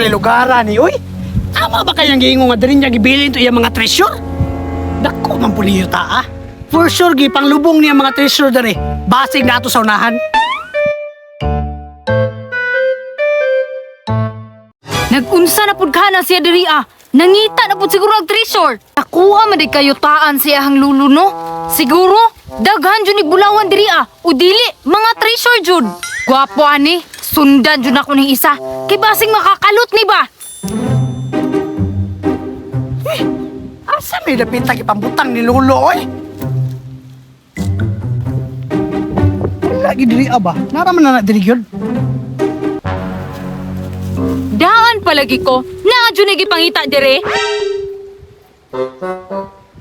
man lugar ni oy? Tama ba kayang giingon nga diri niya gibilin to iyang mga treasure? Dako man pud niyo ta ah. For sure gi panglubong niya mga treasure diri. Basig nato sa unahan. Nagunsa na pud ka na siya diri ah. Nangita na pud siguro ang treasure. Nakuha man di kayo taan siya ang lulo no. Siguro daghan jud ni bulawan diri ah. O dili mga treasure jud. Gwapo ani, sundan jud ako ning isa. Kay basing makakalot ni ba? Asa may dapita gipambutang ni Lolo oy? Wala gid diri ah ba? Nara man na na diri gyud. Daan palagi ko. Naa jud ni gipangita dire.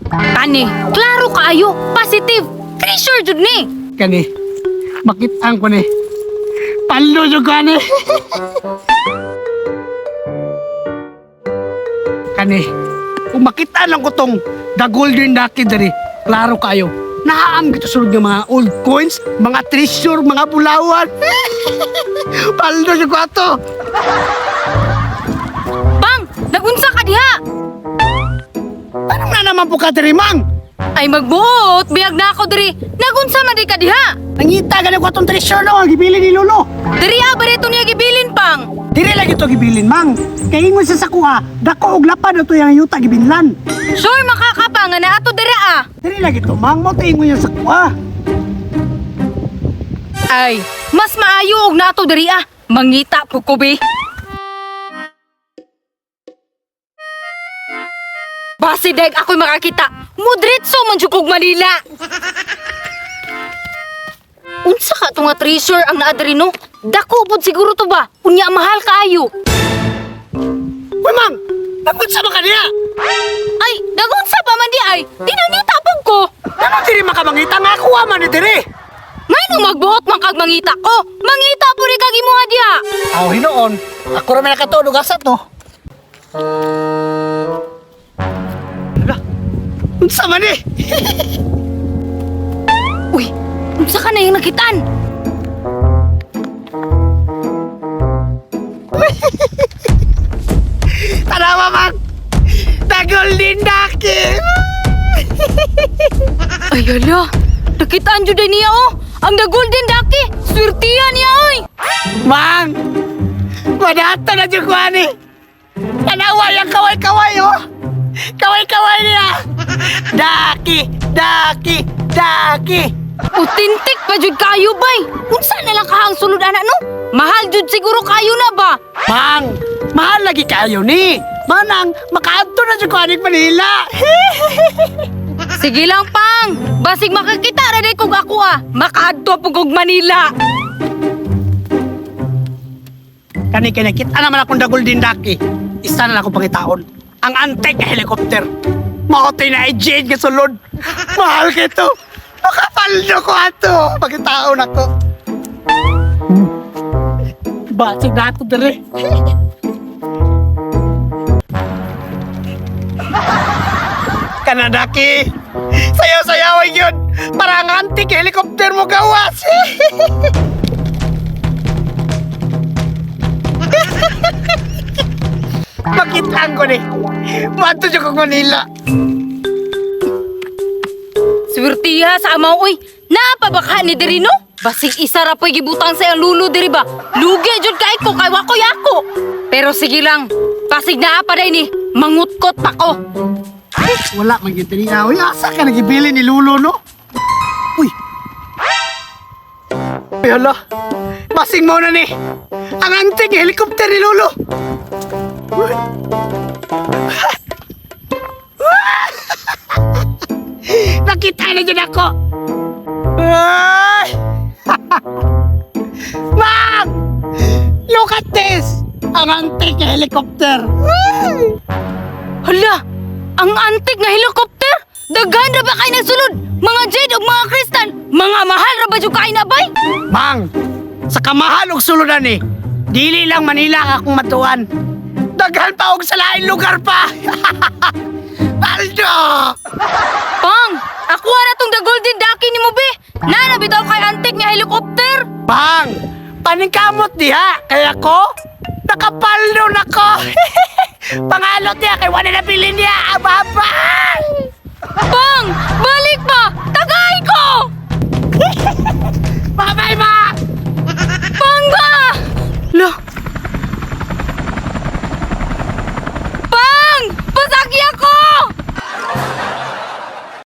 Kani, klaro kaayo, positive. Treasure jud ni. Kani. Makit-ang ko ni. Palo jud ko ani. Kani. Kung makita lang ko tong the golden ducky diri, klaro kayo. Naam gito sulod nga mga old coins, mga treasure, mga bulawan. Paldo jud ko ato. Bang, nagunsa ka diha? Ano na naman po ka diri, mang? Ay magbuot, biyag na ako diri. Nagunsa man di ka diha? Nangita gani ko atong treasure no, ang gibili ni Lolo. Diri ah, ba dito niya gibilin pang? Diri lagi to gibilin, mang. Kay ingon sa sakuha, dako og lapad na to yang yuta gibinlan. Sure makakapa nga na ato diri ah. Diri lagi to, mang, mo ingon yan sa kuha. Ay, mas maayo og nato diri ah. Mangita po ko be. Basi deg ako'y makakita. Mudritso man jud kog Manila. Unsa ka to nga treasure ang naa diri no? Dako pud siguro to ba? Unya mahal kaayo. Uy, mang, nagunsa man ka niya? Ay, dagunsa pa man di ay. Tinangita pud ko. Ano diri makamangita nga kuha man ni diri? Ngano magbuot man kag mangita ko? Mangita po rin kag imuha diha. Aw, hinoon. Ako ra may nakatunog asa to. Hala. Unsa man ni? Uy, unsa ka na yung nakitaan? Tanawa, mang. The golden ducky. Ay hala, nakitaan jud ay niya oh. Ang the golden ducky, swerte niya oy. Mang! Madata na dyan ko, ani! Tanawa yung kaway-kaway, oh! Kaway-kaway niya! Daki! Daki! Daki! Authentic pa jud kayo bay. Unsa na lang kahang sulod ana no? Mahal jud siguro kayo na ba? Mang! Mahal lagi kayo ni! Manang, makaadto na dyan ko, ani Manila! Sige lang pang. Basig makakita ra day kog ako ah. Makaadto pug og Manila. Kani kani kita naman akong dagol din daki. Isa na lang akong pangitaon. Ang antek na helicopter. Maotoy na i-jade ka sulod. Mahal kito. Makapaldo ko ato. Pangitaon ako. Basig na ako dire. Kanadaki. Sayaw-sayaw yun. Para ang antik helicopter mo gawas. Makita ko ni. Mato siya kong Manila. Swertiha sa amaw oy. Naa pa ba ka ni diri no? Basig isa ra po'y gibutang sa iyang lulo diri ba? Lugi jud kay ko kay wa ko'y ako. Pero sige lang. Basig naa pa day ni mangutkot pa ko. Wala man gyud niya. Uy, asa ka nagibili ni Lulo no? Uy. Uy, hala. Basing mo na ni. Ang anting helicopter ni Lolo. Uy. Nakita na dyan ako. Ay! Ma'am! Look at this! Ang anting helicopter. Ay! Hala! Ang antik nga helicopter! Daghan ra ba kay nagsulod? Mga jade ug mga kristal, mga mahal ra ba jud kay na bay? Mang, sa kamahal og suludan eh. Dili lang Manila ang akong matuan. Daghan pa og sa lain lugar pa. Aldo! Pang, ako ra tong the golden ducky nimo be. Naa na bitaw kay antik nga helicopter. Bang, paningkamot diha kaya ko. Naka Makapaldo na ko. Pangalot niya kay wala na bilin niya. Bye-bye. Pang!